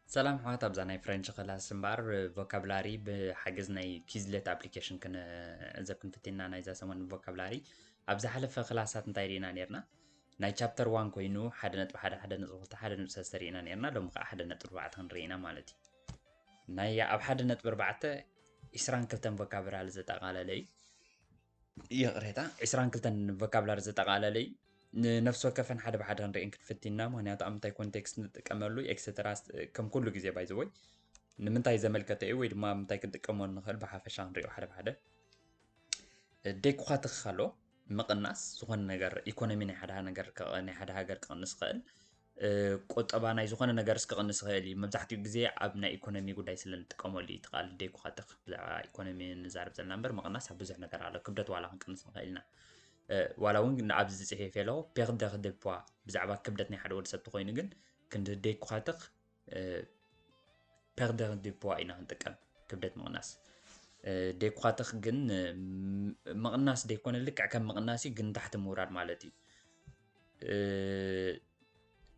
ሰላም ኣሕዋት፣ ኣብዛ ናይ ፍሬንች ክላስ እምበኣር ቮካብላሪ ብሓገዝ ናይ ኪዝሌት ኣፕሊኬሽን ክንዕዘብ ክንፍትን ኢና። ናይዛ ሰሙን ቮካብላሪ ኣብ ዝሓለፈ ክላሳት እንታይ ርኢና ነርና? ናይ ቻፕተር ዋን ኮይኑ ሓደ ነጥቢ ሓደ፣ ሓደ ነጥቢ ክልተ፣ ሓደ ነጥቢ ሰለስተ ርኢና ነርና። ሎሚ ከዓ ሓደ ነጥቢ ኣርባዕተ ክንርኢ ኢና ማለት እዩ። ናይ ኣብ ሓደ ነጥቢ ኣርባዕተ ዒስራን ክልተን ቮካብላሪ ዘጠቓለለ እዩ። ይቕሬታ፣ ዒስራን ክልተን ቮካብላሪ ዘጠቓለለ እዩ። ንነፍሲ ወከፈን ሓደ ብሓደ ክንርኢ ክንፍትን ኢና፣ ምኽንያቱ ኣብ ምንታይ ኮንቴክስት ንጥቀመሉ ኤክሰተራ፣ ከም ኩሉ ግዜ ባይ ዘ ወይ ንምንታይ ዘመልከተ እዩ ወይ ድማ ምንታይ ክንጥቀመሉ ንኽእል ብሓፈሻ ክንሪኦ ሓደ ብሓደ። ዴኩኻትኽ ኣሎ ምቕናስ ዝኾነ ነገር፣ ኢኮኖሚ ናይ ሓደ ነገር ክቐ-፣ ናይ ሓደ ሃገር ክቕንስ ይኽእል። እ፣ ቁጠባ ናይ ዝኾነ ነገርስ ክቕንስ ይኽእል እዩ። መብዛሕትኡ ግዜ ኣብ ናይ ኢኮኖሚ ጉዳይ ስለ ንጥቀመሉ እዩ እቲ ቃል ዴኩኻትኽ። ብዛዕባ ኢኮኖሚ ንዛረብ ዘለና እምበር ምቕናስ ኣብ ብዙሕ ነገር ኣሎ። ክብደት ዋላ ክንቅንስ ንኽእል ኢና። እ፣ ዋላ እውን ኣብዚ ዝፅሒፍ ኣለኹ ፔርደር ደ ፖዋ፣ ብዛዕባ ክብደት ናይ ሓደ ወዲ ሰብ ተኾይኑ ግን ክንዲ ዴኩኻትኽ እ፣ ፔርደር ደ ፖዋ ኢና ክንጥቀም፣ ክብደት ምቕናስ። እ፣ ዴኩኻትኽ ግን እ፣ ም-፣ ምቕናስ ደይኮነ ልክዕ ከም ምቕናስ እዩ፣ ግን ንታሕቲ ምውራድ ማለት እዩ። እ፣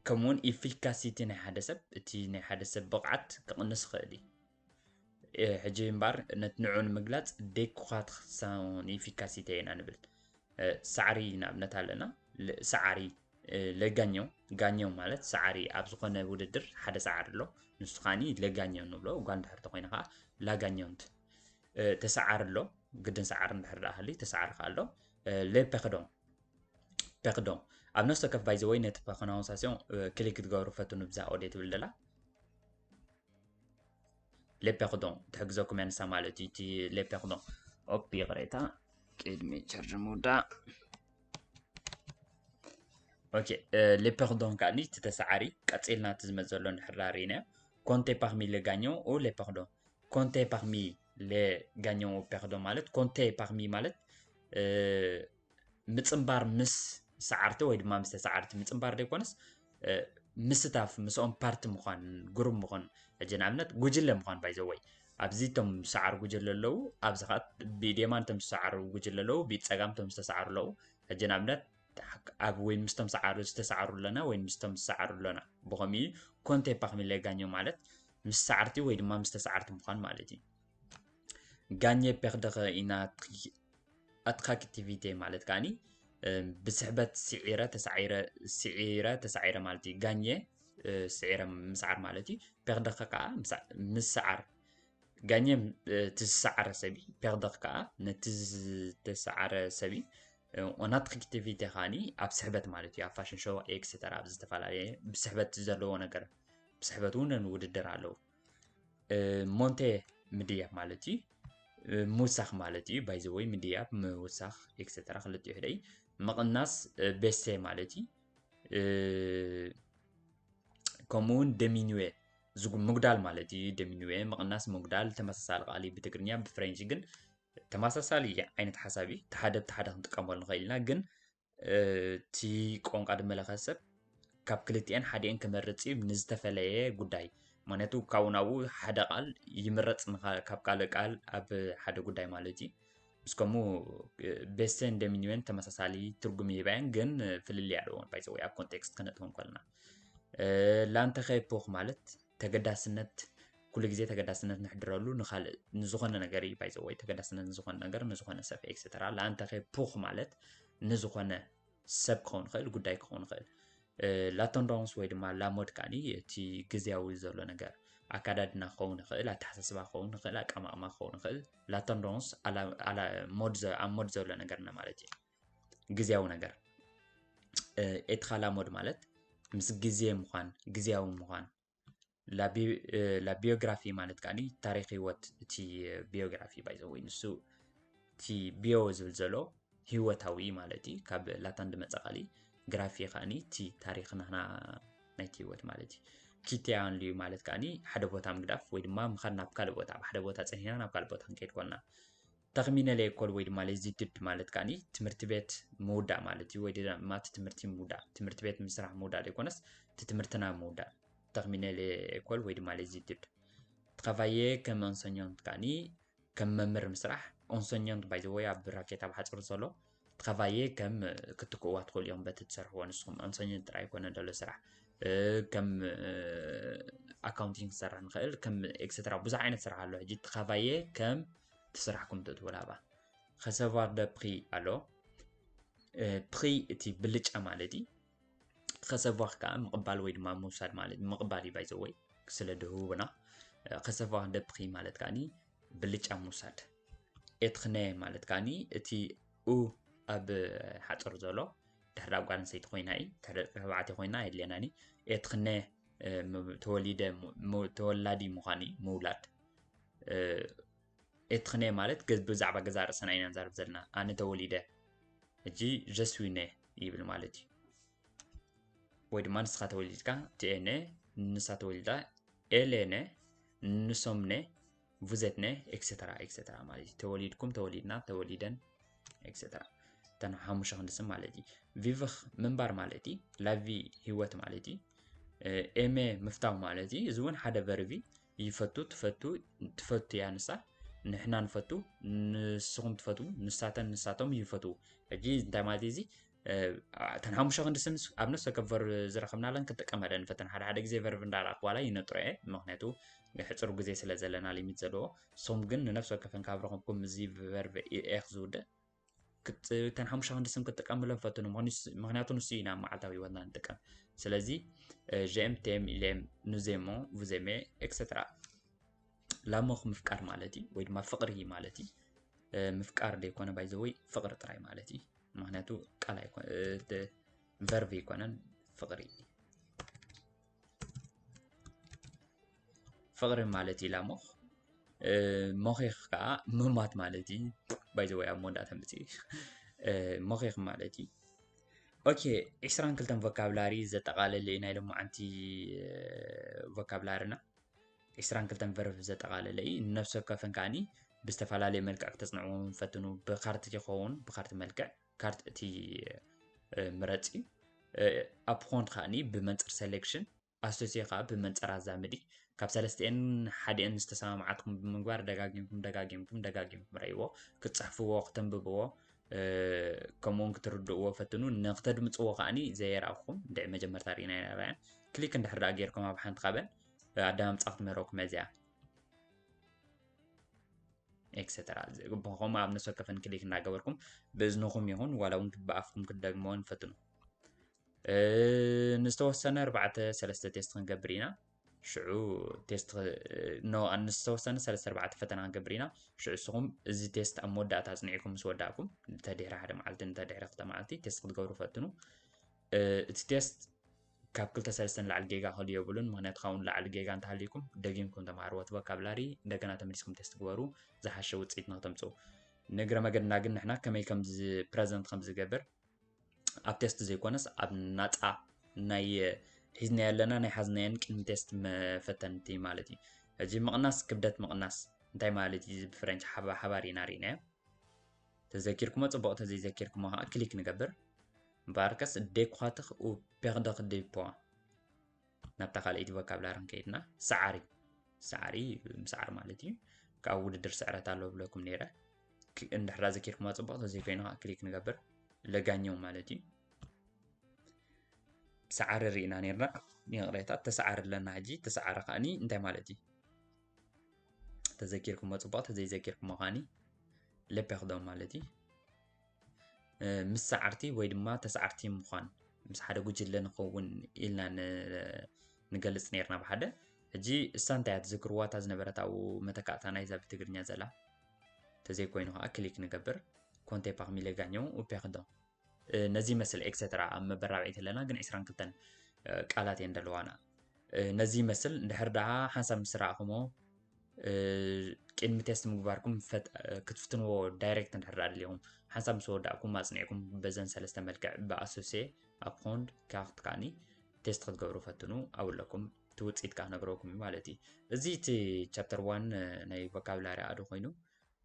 ከምኡውን ኢፊካሲቲ ናይ ሓደ ሰብ፣ እቲ ናይ ሓደ ሰብ ብቕዓት ክቕንስ ይኽእል እዩ። እ፣ ሕጂ እምበኣር ነቲ ንዕኡ ንምግላፅ ዴኩኻትኽ ሳውን ኢፊካሲቲ ኢና ንብል። እ፣ ሳዕሪ ንኣብነት ኣለና። ል-፣ ሳዕሪ፣ እ፣ ለጋኘው፣ ጋኘው ማለት ሳዕሪ፣ ኣብ ዝኾነ ውድድር ሓደ ሳዕሪ ኣሎ፣ ንሱ ከዓኒ ለጋኘው ንብሎ። ጓል እንድሕር ተኾይና ከዓ ላጋኘውንት። እ፣ ተሳዓሪ ኣሎ፣ ግድን ሳዕሪ እንድሕር ደኣ ሃልዩ ተሳዓሪ ከዓ ኣሎ። እ፣ ሌ ፔርዶን፣ ፔርዶን። ኣብ ነፍሲ ወከፍ ባይ ዘ ወይ ነቲ ፕሮናውንሳሲዮን፣ እ፣ ክሊክ ክትገብሩ ፈትኑ ብዛ ኦዴ ትብል ደላ። ሌ ፔርዶን ትሕግዘኩም እያ ንሳ ማለት እዩ፣ እቲ ሌ ፔርዶን። ኦፕ፣ ይቕሬታ፣ ቅድሚ ቻርጅ ምውዳእ። ኦኬ፣ እ፣ ሌ ፔርዶን ከዓኒ እቲ ተሳዓሪ፣ ቀጺልና እቲ ዝመጽእ ዘሎ እንድሕር ዳኣ ርኢናዮ። ኮንቴ ፓርሚ ሌ ጋኘው ኡ ሌ ፔርዶን። ኮንቴ ፓርሚ ሌ ጋኘው ኡ ፔርዶን ማለት፣ ኮንቴ ፓርሚ ማለት፣ እ፣ ምጽንባር ምስ ሰዓርቲ ወይ ድማ ምስ ተሳዓርቲ፣ ምጽንባር ዘይኮነስ፣ እ፣ ምስታፍ፣ ምስኦም ፓርቲ ምዃን፣ ግሩፕ ምዃን። ሕጂ ንኣብነት ጉጅለ ምዃን ባይ ዘ ወይ። ኣብዚ እቶም ሰዓር ጉጅለ ኣለዉ፣ ኣብዚ ኸኣ ብየማን እቶም ዝሰዓሩ ጉጅለ ኣለዉ፣ ብጸጋም እቶም ዝተሰዓሩ ኣለዉ። ሕጂ ንኣብነት ኣብ ወይ ምስቶም ሰዓሩ ዝተሰዓሩ ኣለና ወይ ምስቶም ዝሰዓሩ ኣለና። ብኸምኡ ኮንቴ ፓርሚ ሌ ጋኘው ማለት ምስ ሰዓርቲ ወይ ድማ ምስ ተሰዓርቲ ምዃን ማለት እዩ። ጋኘ ፔርደኸ ኢና ኣትራክቲቪቴ ማለት ከዓኒ፣ እ፣ ብስሕበት ስዒረ ተሳዒረ፣ ስዒረ ተሳዒረ ማለት እዩ። ጋኘ፣ እ፣ ስዒረ ምስዓር ማለት እዩ። ፔርደኸ ከዓ ምሳ-፣ ምስዓር። ጋኘ፣ እ፣ እቲ ዝሰዓረ ሰብ እዩ። ፔርደኽ ከዓ ነቲ ዝተሰዓረ ሰብ እዩ። እ፣ ኦን ኣትራክቲቪቴ ከዓኒ ኣብ ስሕበት ማለት እዩ። ኣብ ፋሽን ሾው ኤክሴተራ ኣብ ዝተፈላለየ ብስሕበት ዘለዎ ነገር፣ ብስሕበት እውን ውድድር ኣለዉ። እ፣ ሞንቴ ምድያብ ማለት እዩ። እ፣ ምውሳኽ ማለት እዩ። ባይ ዘ ወይ ምድያብ፣ ምውሳኽ ኤክሴተራ ክልቲኡ ሓደ እዩ። ምቕናስ፣ እ፣ ቤሴ ማለት እዩ። እ፣ ከምኡ እውን ደሚኒዌ ዝጉ-፣ ምጉዳል ማለት እዩ። ደሚኒዌ ምቕናስ፣ ምጉዳል ተመሳሳሊ ቃል እዩ ብትግርኛ፣ ብፍሬንች ግን ተመሳሳሊ ዓይነት ሓሳብ እዩ። እቲ ሓደ ብቲ ሓደ ክንጥቀመሉ ንኽእል ኢና፣ ግን እ፣ እቲ ቋንቋ ዝመለኸ ሰብ ካብ ክልቲኤን ሓዲኤን ክመርጽ እዩ ንዝተፈለየ ጉዳይ። ምኽንያቱ ካብኡ ናብኡ ሓደ ቃል ይምረጽ ንኻ-፣ ካብ ካልእ ቃል ኣብ ሓደ ጉዳይ ማለት እዩ። ምስ ከምኡ፣ እ፣ ቤሴን ደሚኒዌን ተመሳሳሊ ትርጉም ይህባ እየን፣ ግን፣ እ፣ ፍልልይ ኣለዎን ባይ ዘ ወይ ኣብ ኮንቴክስት ከነእትወን ከለና። እ፣ ላንተኸ ፖኽ ማለት ተገዳስነት፣ ኩሉ ግዜ ተገዳስነት ንሕድረሉ ንኻልእ ንዝኾነ ነገር እዩ። ባይ ዘ ወይ ተገዳስነት ንዝኾነ ነገር፣ ንዝኾነ ሰብ ኤክሴተራ። ላንተኸ ፖኽ ማለት ንዝኾነ ሰብ ክኸውን ይኽእል፣ ጉዳይ ክኸውን ይኽእል። እ፣ ላተንዳንስ ወይ ድማ ላሞድ ከዓኒ እቲ ግዝያዊ ዘሎ ነገር፣ ኣካዳድና ክኸውን ይኽእል፣ ኣተሓሳስባ ክኸውን ይኽእል፣ ኣቀማቕማ ክኸውን ይኽእል። ላተንዳንስ ኣላ-፣ ኣላ-፣ ሞድ ዘ-፣ ኣብ ሞድ ዘሎ ነገር ማለት እዩ። ግዝያዊ ነገር። እ፣ ኤትኻ ላሞድ ማለት ምስ ግዜ ምዃን፣ ግዝያዊ ምዃን። ላ ቢ-፣ እ፣ ላ ቢዮግራፊ ማለት ከዓኒ ታሪኽ ህይወት እቲ ቢዮግራፊ ባይ ዘ ወይ ንሱ እቲ ቢዮ ዝብል ዘሎ ህይወታዊ ማለት እዩ። ካብ ላታን ዝመጸ ቃል እዩ። ግራፊ ከዓኒ እቲ ታሪኽ ናህና ናይቲ ህይወት ማለት እዩ። ኪቴ ኣንልዩ ማለት ከዓኒ ሓደ ቦታ ምግዳፍ ወይ ድማ ምኻድ ናብ ካልእ ቦታ፣ ኣብ ሓደ ቦታ ጸኒሕና ናብ ካልእ ቦታ ክንከይድ ኮልና። ተርሚነ ሌኮል ወይ ድማ ሌዚትድ ማለት ከዓኒ ትምህርቲ ቤት ምውዳእ ማለት እዩ፣ ወይ ድማ እቲ ትምህርቲ ምውዳእ፣ ትምህርቲ ቤት ምስራሕ ምውዳእ ዘይኮነስ እቲ ትምህርትና ምውዳእ። ተርሚነ ሌኮል ወይ ድማ ሌዚትድ። ትራቫየ ከም ኦንሰኛንት ከዓኒ ከም መምህር ምስራሕ። ኦንሰኛንት ባይ ዘ ወይ ኣብ ብራኬት ኣብ ሓፂር ዘሎ። ትራቫየ ከም ክትክእዋ ትኽእሉ እዮም በቲ ትሰርሕዎ ንስኹም። ኦንሰኛንት ጥራይ ኣይኮነን ዘሎ ስራሕ። ከም ኣካውንቲንግ ክሰርሕ ንኽእል፣ ከም ኤክሰትራ ብዙሕ ዓይነት ስራሕ ኣሎ። ሕጂ ትኻፋየ ከም ትስራሕ ኩምቶ ትብል ኣባ ከሰቫር ደ ፕሪ ኣሎ። ፕሪ እቲ ብልጫ ማለት እዩ። ከሰቫር ከዓ ምቕባል ወይ ድማ ምውሳድ ማለት ምቕባል እዩ። ባይዘወይ ስለ ድህቡና ከሰቫር ደ ፕሪ ማለት ከዓኒ ብልጫ ምውሳድ። ኤትኽነ ማለት ከዓኒ እቲ ኡ ኣብ ሓፅር ዘሎ ድሕሪ ጓል ኣንስተይቲ ኮይና እዩ፣ ተባዕትዮ ኮይና የድልየናኒ። ኤትኽነ ተወሊደ ተወላዲ ምዃን እዩ፣ ምውላድ። ኤትኽነ ማለት ብዛዕባ ገዛ ርእስና ኢና ንዛረብ ዘለና። ኣነ ተወሊደ፣ ሕጂ ጀስዊነ ይብል ማለት እዩ። ወይ ድማ ንስኻ ተወሊድካ፣ ትኤነ፣ ንሳ ተወሊዳ፣ ኤሌነ፣ ንሶምነ፣ ቡዘትነ፣ ኤክሰትራ ኤክሰትራ ማለት እዩ። ተወሊድኩም፣ ተወሊድና፣ ተወሊደን ኤክሰትራ። እተን ሓሙሽተ ክንዲ ስም ማለት እዩ። ቪቭኽ ምንባር ማለት እዩ። ላቪ ህይወት ማለት እዩ። ኤሜ ምፍታው ማለት እዩ። እዚ እውን ሓደ ቨርቢ። ይፈቱ፣ ትፈቱ፣ ትፈቱ እያ ንሳ። ንሕና ንፈቱ፣ ንስኹም ትፈትዉ፣ ንሳተን ንሳቶም ይፈትዉ። ሕጂ እንታይ ማለት እዩ እዚ? እተን ሓሙሽተ ክንዲ ስም ኣብ ነፍሲ ወከፍ ቨርብ ዝረኸብናለን ክጥቀመለን ፈተን። ሓደ ሓደ ግዜ ቨርብ እንዳረኣኹ ዋላ ይነጥሮ እየ፣ ምኽንያቱ ሕፅር ግዜ ስለ ዘለና ሊሚት ዘለዎ። ንስኹም ግን ንነፍሲ ወከፈን ካብ ረኸብኩም እዚ ቨርብ ኤኽ ዝውድእ እተን ሓሙሽተ ክንዲ ስም ክትጥቀምለን ፈትኑ፣ ምኽንያቱ ንሱ ኢና መዓልታዊ ህይወትና ንጥቀም። ስለዚ ጀም ቴም ኢሌም ኑዜሞ ቡዜሜ ኤክሰትራ። ላሞኽ ምፍቃር ማለት እዩ፣ ወይ ድማ ፍቕሪ ማለት እዩ። ምፍቃር ደይኮነ ባይዘወይ ፍቕሪ ጥራይ ማለት እዩ። ምኽንያቱ ቃል ኣይኮነ ቨርብ ኣይኮነን፣ ፍቕሪ። ፍቕሪ ማለት እዩ ላሞኽ። ሞኺኽ ከዓ ምማት ማለት እዩ። ባይዘወይ ኣብ መወዳእታ ምፅ ሞኺኽ ማለት እዩ። ኦኬ፣ ዕስራን ክልተን ቮካብላሪ ዘጠቓለለ እዩ ናይ ሎማዓንቲ ቮካብላርና። ዕስራን ክልተን ቨርብ ዘጠቓለለ እዩ። ንነፍሲ ወከፈን ከዓኒ ብዝተፈላለየ መልክዕ ክተፅንዕዎም ፈትኑ። ብካርት ይኸውን፣ ብካርት መልክዕ፣ ካርት እቲ ምረፂ። ኣብ ኾንት ከዓኒ ብመንፅር ሴሌክሽን፣ ኣሶሴ ከዓ ብመንፅር ኣዛምዲ። ካብ ሰለስቲኤን ሓዲኤን ዝተሰማምዓትኩም ብምግባር ደጋጊምኩም ደጋጊምኩም ደጋጊምኩም ረእይዎ። ክትፅሕፍዎ፣ ክተንብብዎ፣ ከምኡውን ክትርድእዎ ፈትኑ። ንክተድምፅዎ ከዓኒ ዘየርኣኹም እንድዒ መጀመርታ ርኢና ኣይንረኣያን። ክሊክ እንድሕር ደኣ ጌርኩም ኣብ ሓንቲ ካብን ኣደማምፃ ክትምህረኩም እያ እዚኣ። ኤክሰተራ። ከምኡ ኣብ ነፍሲ ወከፈን ክሊክ እናገበርኩም ብእዝንኹም ይኹን ዋላ እውን ብኣፍኩም ክትደግምዎን ፈትኑ። ንዝተወሰነ ኣርባዕተ ሰለስተ ቴስት ክንገብር ኢና። ሽዑ ቴስት ኖ ንዝተወሰነ ሰለስተ ኣርባዕተ ፈተና ክንገብር ኢና። ሽዑ ንስኹም እዚ ቴስት ኣብ መወዳእታ ኣጽኒዕኩም ምስ ወዳእኩም፣ እንተ ድሕሪ ሓደ መዓልቲ፣ እንተ ድሕሪ ክልተ መዓልቲ ቴስት ክትገብሩ ፈትኑ። እቲ ቴስት ካብ ክልተ ሰለስተ ንላዕሊ ጌጋ ክህሉ የብሉን። ምኽንያቱ ካብኡ ንላዕሊ ጌጋ እንተሃልዩኩም፣ ደጊምኩም ተምሃርዎ እቲ ቮካብላሪ፣ እንደገና ተመሊስኩም ቴስት ግበሩ፣ ዝሓሸ ውጽኢት ንክተምጽኡ። ንእግረ መገድና ግን ንሕና ከመይ ከም ፕረዘንት ከም ዝገብር ኣብ ቴስት ዘይኮነስ ኣብ ናጻ ናይ ሒዝናዮ ኣለና ናይ ሓዝናዮን ቅድሚ ቴስት መፈተንቲ ማለት እዩ። ሕጂ ምቕናስ ክብደት ምቕናስ እንታይ ማለት እዩ? እዚ ብፍረንች ሓባ ሓባር ኢና ርኢናዮ። ተዘኪርኩሞ ጽቡቕ፣ ተዘይዘኪርኩሞ ከዓ ክሊክ ንገብር። ባርከስ ዴኳትኽ ኡ ፔርደኽ ዴ ፖዋ ናብታ ካልኣይቲ ቮካብላሪ ክንከይድና ሰዓሪ ሰዓሪ ምስዓር ማለት እዩ። ካብ ውድድር ስዕረት ኣሎ ብለኩም ነይረ። እንድሕራ ዘኪርኩማ ጽቡቕ፣ ተዘይኮይኑ ከዓ ክሊክ ንገብር። ለጋኘው ማለት እዩ። ሰዓሪ ርኢና ነርና፣ ይቕሬታ። ተሰዓሪ ኣለና ሕጂ። ተሰዓሪ ከዓኒ እንታይ ማለት እዩ? ተዘኪርኩሞ ጽቡቕ፣ ተዘይዘኪርኩሞ ከዓኒ ለፔኽዶ ማለት እዩ። ምስ ሰዓርቲ ወይ ድማ ተሰዓርቲ ምዃን፣ ምስ ሓደ ጉጅለ ንኸውን ኢልና ንገልጽ ነርና ብሓደ። ሕጂ እሳ እንታይ እያ ትዝክርዋ እታ ዝነበረት ኣብኡ መተካእታ ናይዛ ብትግርኛ ዘላ? ተዘይኮይኑ ከዓ ክሊክ ንገብር። ኮንቴ ፓርሚ ሌጋኘው ኡፔርዶ። ነዚ ይመስል ኤክሰትራ ኣብ መበል ራብዐይቲ ኣለና፣ ግን ዕስራን ክልተን ቃላት እየን ዘለዋና። ነዚ ይመስል። እንድሕር ደኣ ሓንሳብ ምስ ረኣኹሞ ቅድሚ ቴስት ምግባርኩም ክትፍትንዎ ዳይሬክት እንድሕር ደኣ ደሊኹም ሓንሳብ ምስ ወዳእኩም ኣጽኒዕኩም በዘን ሰለስተ መልክዕ ብኣሶሴ ኣፕሮንድ ካርት ከዓኒ ቴስት ክትገብሩ ፈትኑ። ኣብለኩም እቲ ውፅኢት ከዓ ክነግረኩም እዩ ማለት እዩ። እዚ እቲ ቻፕተር ዋን ናይ ቮካብላሪ ኣዶ ኮይኑ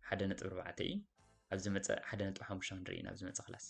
ሓደ ነጥቢ ኣርባዕተ እዩ። ኣብ ዝመፀ ሓደ ነጥቢ ሓሙሽተ ክንርኢ ኢና ኣብ ዝመፀ ክላስ።